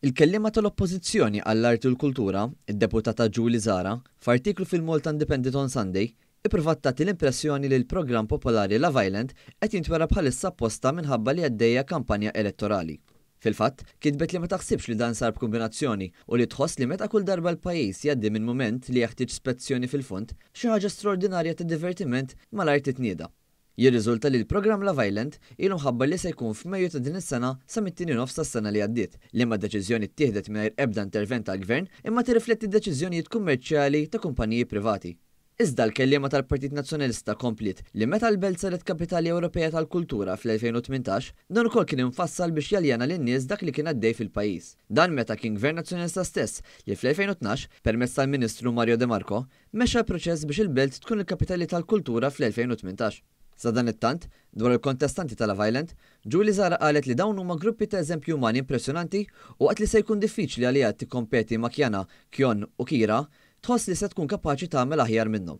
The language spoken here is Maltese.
Il-kelliema tal-Oppożizzjoni għall-Arti u l-Kultura, id-Deputata Julie Zahra, f'artiklu fil-Malta Independent on Sunday, ippruvat tagħti l-impressjoni li l-programm popolari Love Island qed jintwera bħalissa apposta minħabba li għaddejja kampanja elettorali. Fil-fatt, kitbet li ma taħsibx li dan sar b'kumbinazzjoni u li tħoss li meta kull darba l-pajjiż jgħaddi minn mument li jeħtieġ spezzjoni fil-fond, xi ħaġa straordinarja ta' divertiment malajr titnieda. Jirriżulta li l-programm Love Island ilu mħabbar li se jkun f'Mejju ta' din is-sena sa mit-tieni nofs tas-sena li għaddiet, liema deċiżjoni ttieħdet mingħajr ebda intervent tal-Gvern imma tirrifletti deċiżjonijiet kummerċjali ta' kumpaniji privati. Iżda l-kelliema tal-Partit Nazzjonalista kompliet li meta l-belt saret Kapitali Ewropea tal-Kultura fl-2018, dan ukoll kien imfassal biex jaljena lin-nies dak li kien għaddej fil-pajjiż. Dan meta kien Gvern Nazzjonalista stess li fl-2012, permezz tal-Ministru Mario De Marco, mexxa l-proċess biex il-belt tkun il-kapitali tal-kultura fl-2018. Sadanittant, dwar il-kontestanti ta' Love Island, Julie Zahra qalet li dawn huma gruppi ta' eżempji umani impressjonanti u waqt li se jkun diffiċli għaliha tikkompeti ma' Kiana, Kjon u Kira, tħoss li se tkun kapaċi tagħmel aħjar minnhom.